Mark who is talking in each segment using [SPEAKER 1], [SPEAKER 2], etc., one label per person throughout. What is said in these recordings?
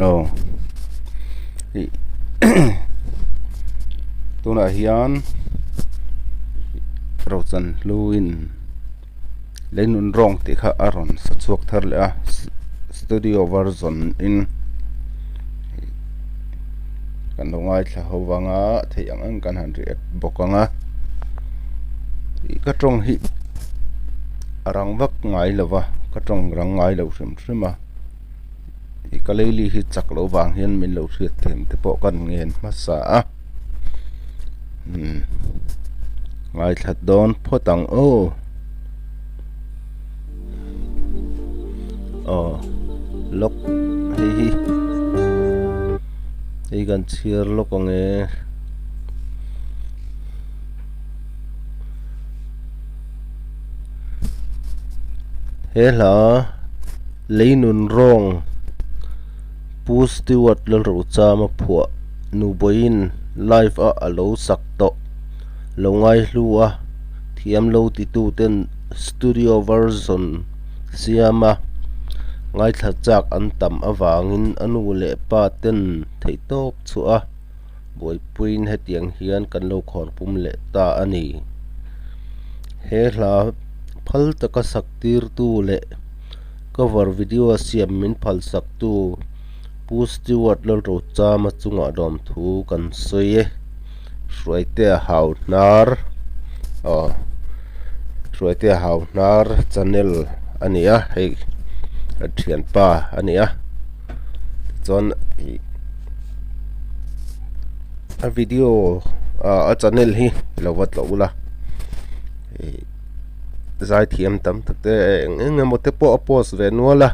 [SPEAKER 1] Aw ih tunah hian Rochan hluin leinun rawng tih kha a rawn sa chhuak thar leh a studio version in kan lo ngaithla ho vang a theih ang ang kan han react bawk ang a ih ka tawng hi a rang vak ngai lo va ka tawng rang ngai lo hrim hrim a. Ih ka leili hi chak loh vang hian min lo hriat thiam te pawh kan ngen hmasa a umm ngaithla dawn phawt ang aw aw lawk hei hi hei kan chhiar lawk ang e. He hla Leinun rawng Pu Stewart Lalrochama phuah Nubawiin live a a lo sak tawh lo ngaihlu a, thiam lo tituten studio version siama ngaithla chak an tam avangin a nu leh pa ten theihtawp chhuah a buaipuiin hetiang hian kan lo khawnpum leh ta a ni. He hla phal taka sak tirtu leh cover video a siam min phal saktu Pu Stewart Lalrochama chungah lawmthu kan sawi e. Hruaitea hau hnar aw Hruaitea hau hnar channel a ni a hei a thianpa a ni a. Chuan ih a video ah a channel hi lo va tlawh ula ih zaithiam tam tak te eng eng emaw te pawh a post ve nual a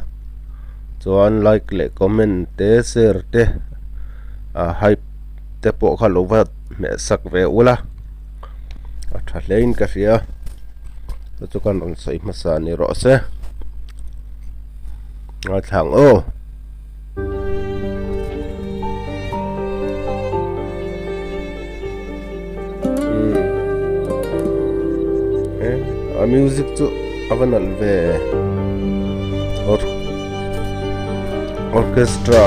[SPEAKER 1] chuan like leh comment te share te ah hype te pawh kha lo va hmeh sak ve ula a tha hle in ka hria chu chu kan rawn sawi hmasa ni rawh se. Ngaithla ang aw. A music chu a va nalh ve orchestra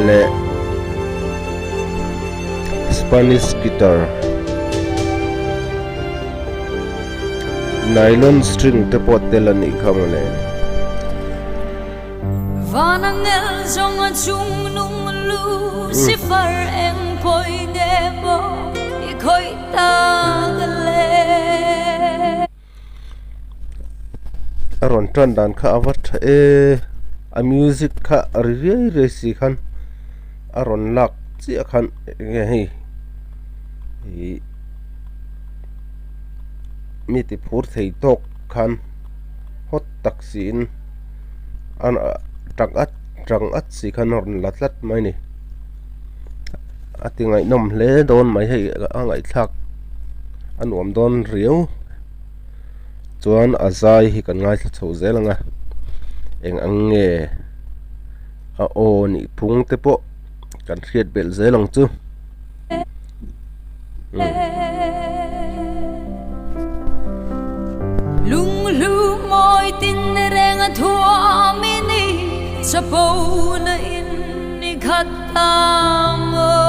[SPEAKER 1] leh Spanish guitar. Nylon string te pawh tel a nih kha mawle.
[SPEAKER 2] Vanangel zawng a chung nung lu sifar eng pawi nge maw i khawih tak le.
[SPEAKER 1] A rawn tan dan kha a va tha e, a music kha a ri riai riai si khan a rawn lak chiah khan enge hei ih. Mi ti phur thei tawk khan hawt tak siin a tang at tang at si khan a rawn la tlat mai a ni a ti ngaihnawm hle dawn mai hei a ngaihthlak a nuam dawn riau chuan a zai hi kan ngaithla chho zel ang a eng ang nge a aw nih phung te pawh kan hriat belh zel ang chu.
[SPEAKER 2] Lunghlu mawi tin reng a thuam i ni chapo na in i khat ta maw.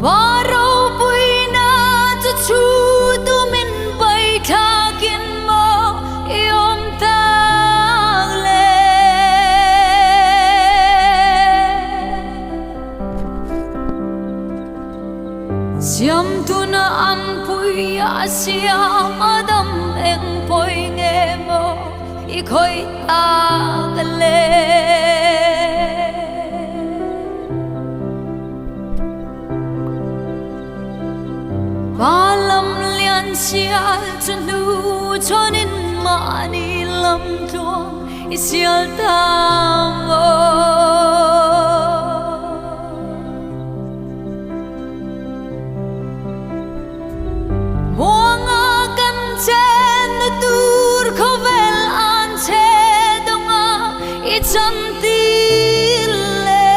[SPEAKER 2] Va ropuina chu chhu tumin pai thlakin maw i awm tak le. Siamtuna an pui a siam a dam eng pawi nge maw i khawih tak le. Pa lam lian sial chu hnu chhawnin mahni lam tluang i sial ta maw. Muanga kan chen na tur khawvel an che dawng a i chan tir le.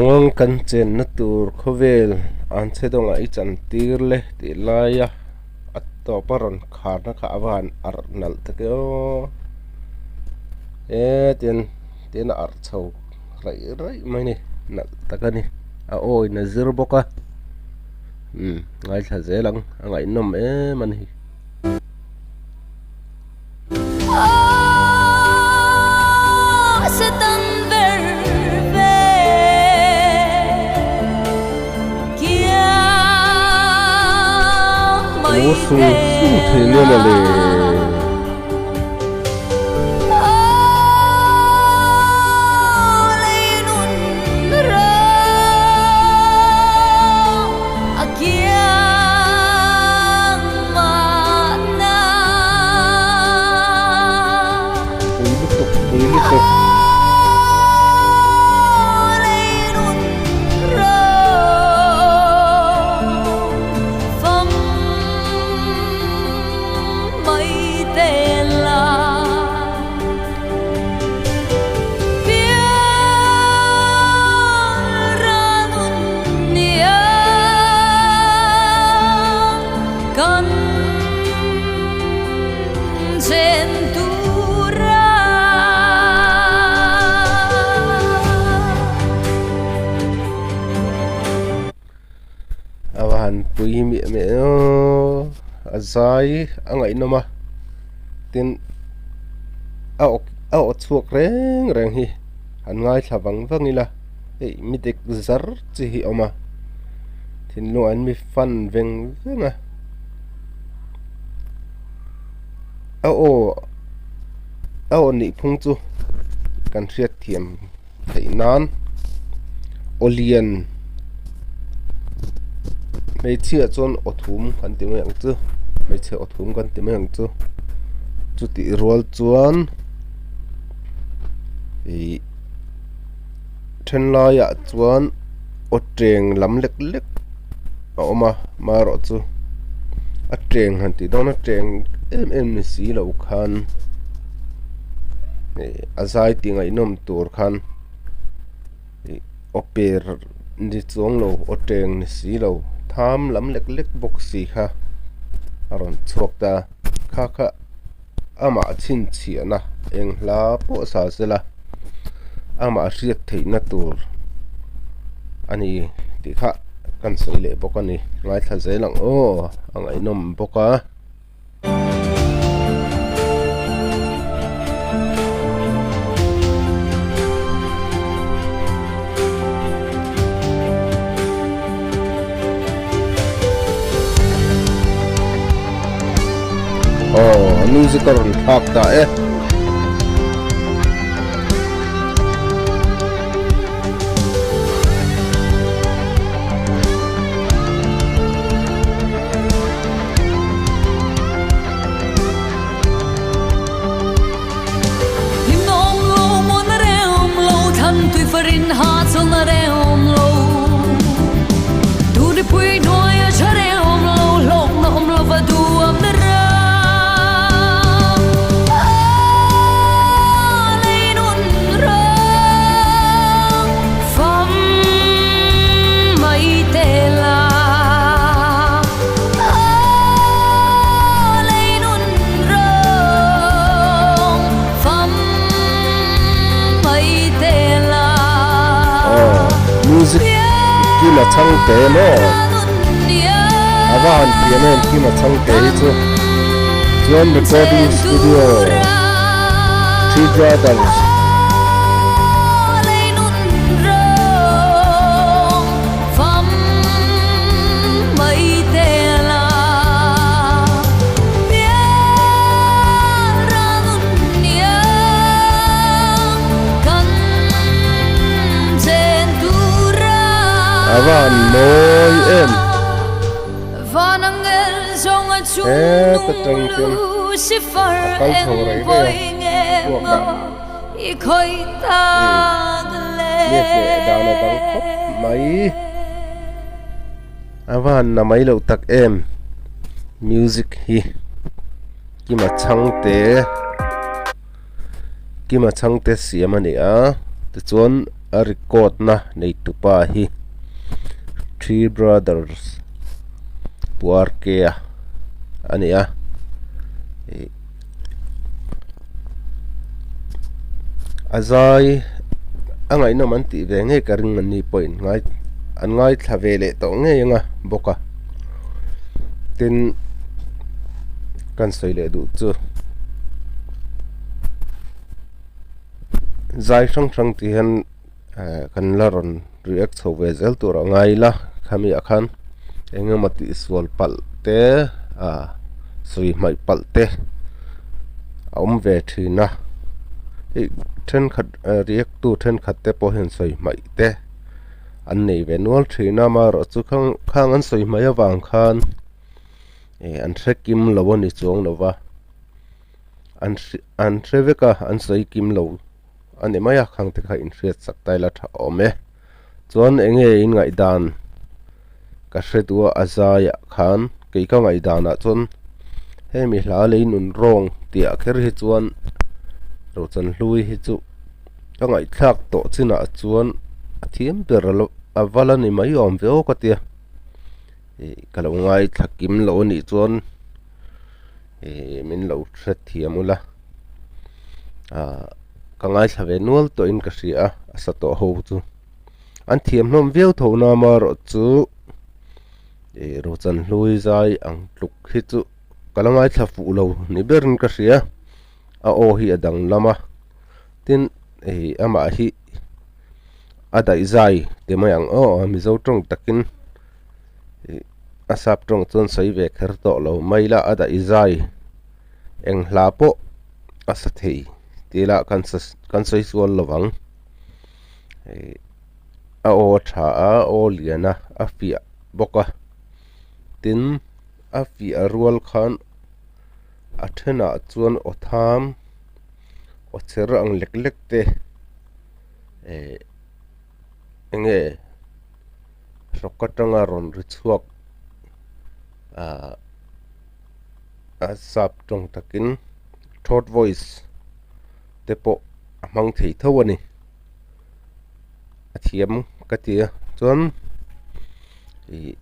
[SPEAKER 1] Thlamuang kan chenna tur khawvel an chhe dawngah i chantir le tih laia a tawp a rawn kharna kha a va han arh nalh tak e aw e tian tian a arh chho raih raih mai a ni nalh tak a ni a awin a zir bawk a umm ngaithla zel ang a ngaihnawm em a ni. Mur sung sung thei nia mawle. Pui lutuk pui lutuk. A va han pui miah miah aw a zai a ngaihnawm a tin a aw a aw chhuak reng reng hi an ngaithla vang vang ila hei mi dik zar chi hi a awm a thinlung an mi fan veng veng a a aw a aw nih phung chu kan hriat thiam theih nan aw lian hmeichhia chuan aw thum kan ti mai ang chu hmeichhe aw thum kan ti mai ang chu chutih rual chuan ihh then laiah chuan aw teng lam lek lek a awm a marawh chu a teng han tih dawn a teng em em ni si lo khan ih a zai tih ngaihnawm tur khan ih aw per ni chuang lo aw teng ni si lo tham lam lek lek bawk si kha a rawn chhuak ta kha kha amah chhinchhiahna eng hla pawh sa sela amah hriat theihna tur a ni tih kha kan sawi leh bawk a ni ngaithla zel ang aw a ngaihnawm bawk a. Aw music a rawn thlak ta e. Music Kima Chhangte maw a va han thiam em Kima Chhangte hi chu chuan recording studio Three Brothers. A va han mawi em. Heta tang chuan a kal chho rei rei a chhuak a. Mi hneh dan a dang khawp mai. A va han na mai loh tak em music hi Kima Chhangte Kima Chhangte siam a ni a tichuan. a record na neitupa hi Three Brothers Puarkea a ni a ih a zai a ngaihnawm an tih ve ngei ka ring an ni pawhin ngai an ngaithla ve leh tawh ngei ang a bawk a tin kan sawi leh duh chu. Zai hrang hrang tih hian eh kan la rawn react chho ve zel tur a ngai ila khami ah khan eng emaw tihsual palh te ah sawi hmaih palh te a awm ve thin a ih thenkhat eh react tu thenkhat te pawh hian sawi hmaih te an nei ve nual thin a amaherawhchu khang khang an sawi hmaih avang khan eh an hre kim lo a ni chuang lo va. An an hre vek a, an sawi kim lo a ni mai a, khang te kha inhriat sak ta ila tha awm e. Chuan eng nge in ngaihdan ka hre duh a, a zaiah khan kei ka ngaihdanah chuan hemi hla lei nun rawng tih ah kher hi chuan Rochanhlui hi chu ka ngaihthlak tawh chinah chuan a thiam ber a va la ni mai awm ve aw ka tia. Ih ka lo ngaithla kim lo a nih chuan. Ih min lo hrethiam ula ah ka ngaithla ve nual tawhin ka hria a a sa tawh ho chu an thiam hlawm viau tho na amaherawh chu ih Rochanhlui zai ang tluk hi chu ka la ngaithla fuh lo ni berin ka hria a aw hi a danglam a tin ih amah hi a daih zai ti mai ang aw Mizo tawng takin. Ih a sap tawng chuan sawi ve kher tawh lo mai la a daih zai eng hla pawh a sa thei tih lah kan sa kan sawi sual lo vang ih a aw a tha a a aw lian a a fiah bawk a tin a fiah rual khan a thenah chuan aw tham aw cher ang lek lek te eh eng nge. Hrawk atanga rawn ri chhuak ahh a sap tawng takin throat voice te pawh a hmang thei tho a ni a thiam ka ti a chuan ih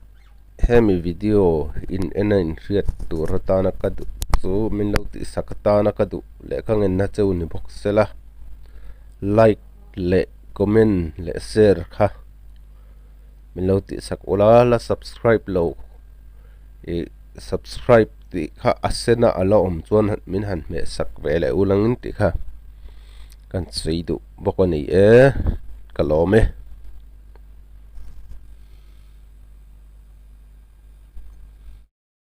[SPEAKER 1] hemi video in en a inhriat tur atana ka duh chu min lo tihsak atana ka duh leh ka ngenna cheu ni bawk sela like leh comment leh share kha. Min lo tih sak ula la subscribe lo ih subscribe tih kha a sen a a la awm chuan min han hmeh sak ve leh ul angin tih kha kan sawi duh bawk a ni e ka lawm e.